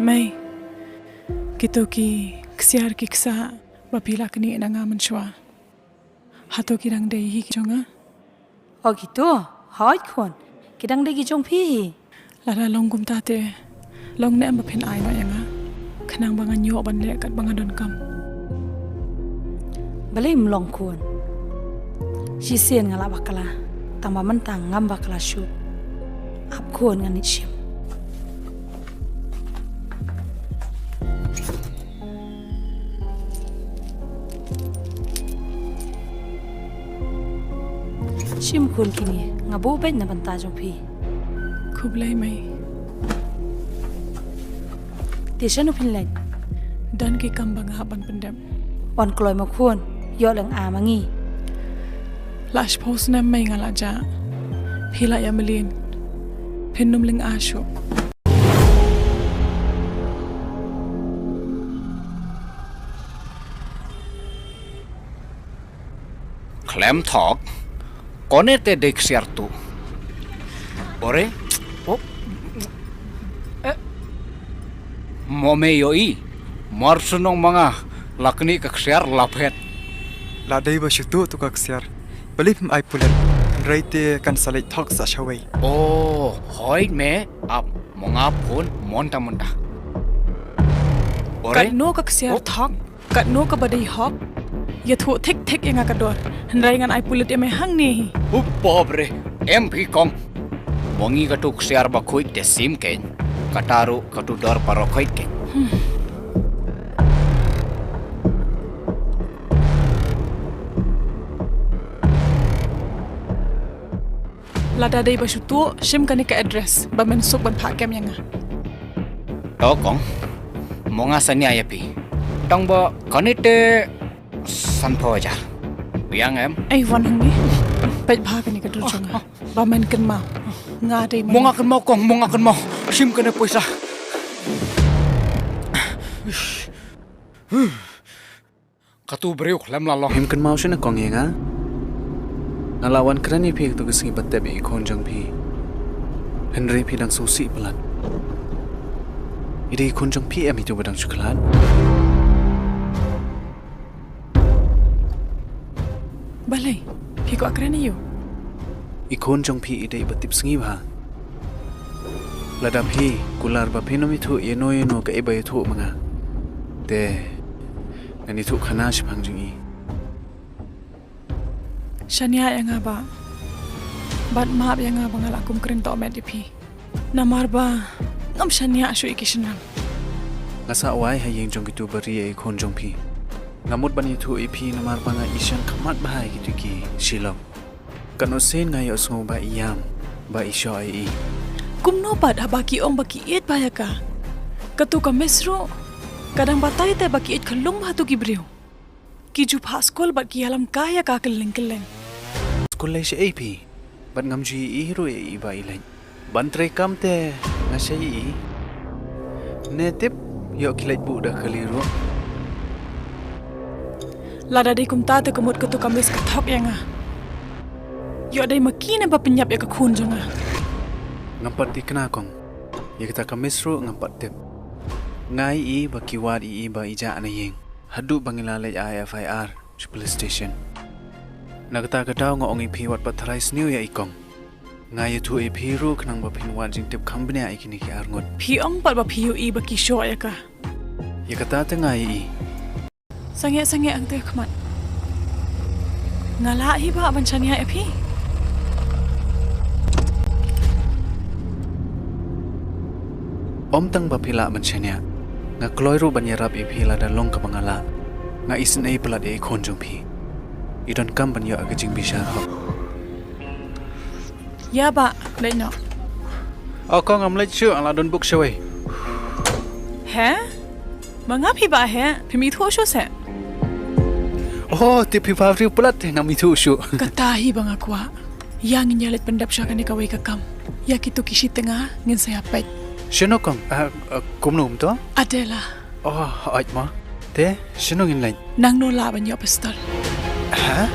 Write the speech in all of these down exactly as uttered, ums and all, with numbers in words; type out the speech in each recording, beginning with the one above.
Mei, kito ki ksiar ki ksah ba phi la knieh na nga mynshuwa, hato ki dang dei hi ki jong nga? O kito, hooid khun, ki dang dei ki jong phi hi. Lada long kumta te, long ne em ba phin ai noh ïa nga, khnang ba ngan ïoh ban leh katba nga donkam. Balei ym long khun? Shisien nga la bakla, tang ba mynta ngam bakla shuh. Ap khun, ngan ïeit shim. Shim khun kine, nga buh beit na bynta jong phi. Khublei mei. Te shano phin leit? Don ki kam ba nga hap ban pyndep. Wan kloi mo khun, ïoh lynga ma ngi. La shiphew snem mei nga la jah. Phi la ïa mlien. Phin ym lynga shuh. Khlem thok, kane te dei ksiar tuh. Ore, oh. Eh. Mo me ïohi, mar shnong ma nga, la knieh ka ksiar la phet. La dei ba shu tuh tu ka ksiar. Balei phim ai pulit, hynrei te kan sa leit thok sa shawei. Oh, hooid me, ap, mo nga phone mynta mynta. Ore? Katno ka ksiar thok, katno kaba dei hok. Ïathuh thik thik ïa nga ka dor, hynrei ngan ai pulit ïa me hangne hi. Up, pobre, em phi kong. Mo ngi katu ksiar ba khuid te sim kein, kata ruh katu dor baroh khuid kein. Lada dei ba shu tuh, shim kane ka address ba men suk ban phah kem ïa nga. To kong, mo nga sania ïa phi. Tang ba kane te sanphew hajar. Biang em? Ei, wan hangne. Peit bha kane ka dur jong nga. Ba men kynmaw. Nga dei mo nga kynmaw kong, mo nga kynmaw. Shim kane poisa. Katu briew khlem la long. Phim kynmaw shane kong ïa nga. Nga la wan kren ïa phi katu ka sngi ba tep ïa i khun jong phi. Hynrei phi dang sngewsih palat. I dei i khun jong phi em itu ba dang shu khlad? Balei? Phi kwah kren ïa u? I khun jong phi i dei ba tipsngi bha. Lada phi kular ba phin ym ithuh ïano ïano kaei ba ithuh ma nga, te ngan ithuh khana shaphang jong i. Shaniah ïa nga bah. Bad map ïa nga ba nga la kum kren tohmet ïa phi. Namar ba ngam shaniah shuh ïa ki shynrang. Nga sah wai ha ïing jong kitu ba ri ïa i khun jong phi. Nga mut ban ithuh ïa phi namar ba nga i shan khmat bha ïa kitu ki shilok. Katno sien nga ïohsngew ba i ïam, ba i shoh ïa i. Kumno pat haba ki ong ba ki ïeit bha ïa ka? Katu ka miss ruh ka dang batai te ba ki ïeit khyllung bha tu ki briew. Ki ju phah skul bad ki ïalam kai ïa ka kylleng kylleng. Skul lei shaei phi? Bad ngam ju ïohi ruh ïa i ba i leit. Ban trei kam te nga shah ïohi. Ne tip ïoh ki leit buh da kali ruh. Lada dei kumta te ka mut katu ka miss ka thok ïa nga. Ïoh dei ma ki ne ba pynïap ïa ka khun jong nga. Ngam pat thikna kong. Ïa kata ka miss ruh ngam pat tip. Nga ïohi ba ki wad ïa i ba i jah na ïing. Haduh ba ngi la leit ai F I R sha police station. Na kata ka daw nga ong ïa phi wat pat tharai sniew ïa i kong. Nga ïathuh ïa phi ruh khnang ba phin wad jingtip kham bniah ïa kine ki arngut. Phi ong pat ba phi ïohi ba ki shoh ïa ka. Ïa kata te nga ïohi. Sangeh sangeh hangtei khmat. Nga lah hi bah ban shaniah ïa phi. Ym tang ba phi lah ban shaniah, nga kloi ruh ban ïarap ïa phi lada long kaba nga lah. Nga isynei palat ïa i khun jong phi. I donkam ban ïoh ka jingbishar hok. Ïa bah, leit noh. O kong, ngam leit shuh, nga la don book shawei. He? Ma nga phi bah he, phim ithuh shuh seh? Oh, te phi bah briew palat te ngam ithuh shuh. Kata hi ba nga kwah. Ïa ngin ïa leit pyndep sha kane kawei ka kam. Ïa kitu ki shitynga ngin sa ïa peit. Shano kong? Ah, ah, kumno um to? Adela. Oh, hooid mo. Te shano ngin leit? Nangno lah ban ïoh pistol? Ha?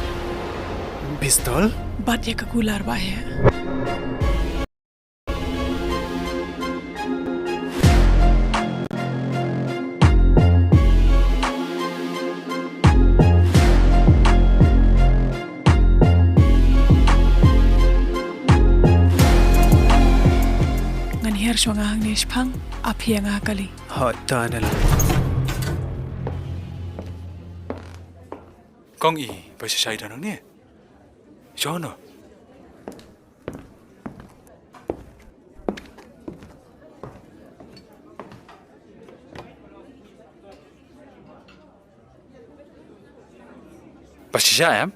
Pistol? Bad ïa ka kular bah he. Ngan hiar shuwa nga hangne shipang, ap hi ïa nga ha kali. Hooid, to ane la. Kong i, ba shisha i don hangne. Shuwa no. Ba shisha em?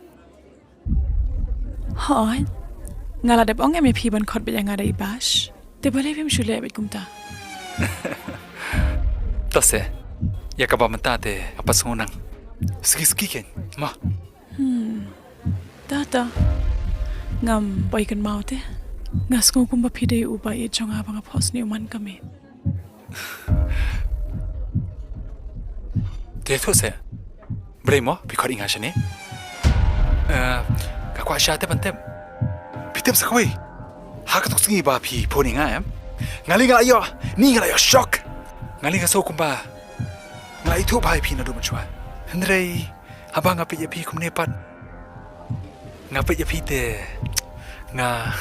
Hooid. Nga la dep ong em ïa phi ban khot beit ïa nga da i Bash. Te balei phim shu leh beit kumta? To se. Ïa kaba mynta te nga pat sngew nang suki suki kein. Ma. Hmm. Ta ta. Ngam poi kynmaw te. Nga sngew kumba phi dei u ba ïeit jong nga ba nga phohsniew man ka miet. Te to se. Balei mo phi khot ïa nga shane? Eh, nga kwah sha te ban tip. Phi tip sa kawei. Ha kato ka sngi ba phi phone ïa nga em, nga lei nga la ïoh, ni nga la ïoh shock. Nga lei nga sngew kumba nga la ithuh bha ïa phi naduh mynshuwa. Hynrei haba nga peit ïa phi kumne pat, nga peit ïa phi te nga...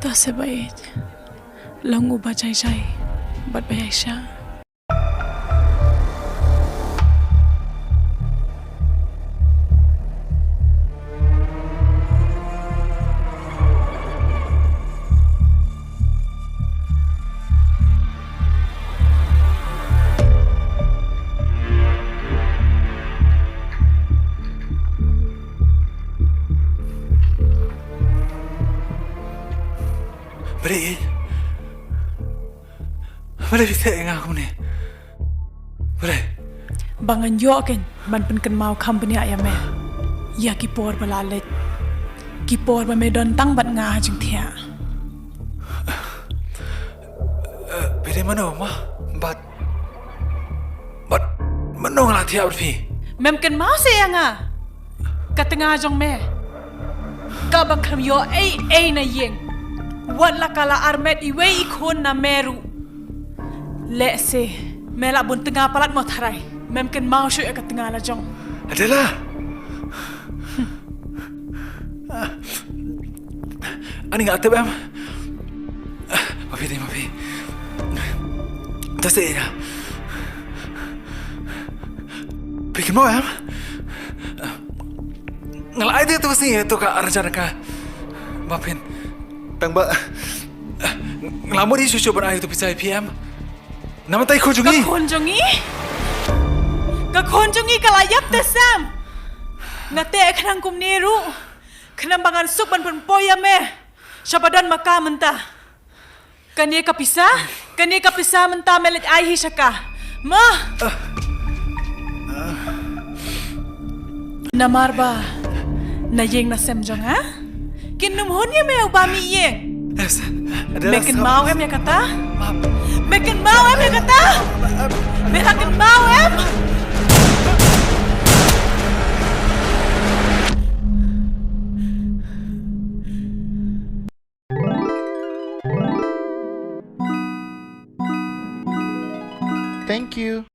To se ba ïeit. Long uba jai jai bad ba ïaishah. Balei? Balei phi theh ïa nga kumne? Balei? Ba ngan ïoh kein ban pynkynmaw kham bniah ïa me ïa ki por ba la leit, ki por ba me don tang bad nga ha jingthiah. Eh, phi dei mano ma? Bad, bad mano nga la thiah bad phi? Mem kynmaw seh ïa nga? Ka tnga jong me kaba khlem ïoh ei ei na ïing, wat la ka la armet iwei i khun na me ruh. Lehse me lah bun tnga palat mo tharai. Mem kynmaw shuh ïa ka tnga la jong. Adela. Ani nga tip em. Ma phi dei, ma phi. Ta se ïa nga. Phi kynmaw em? Nga la ai de to si to ka arjan ka. Ma phin. Tang ba nga la mut hi shuh shuh ban ai to pisa ïa phi em. Namar ta i khun jong i. Ka khun jong i? Ka khun jong i ka la ïap te sem. Nga teh khnang kumne ruh khnang ba ngan suk ban pynpoi ïa me sha ba don ma ka mynta. Kane ka pisa, kane ka pisa mynta me leit ai hi sha ka. Ma. Namar ba na ïing na sem jong nga kin nym hun ïa me u ba mih ïing. Me kynmaw em ïa kata? Me kynmaw em ïa kata? Me la kynmaw em? Thank you.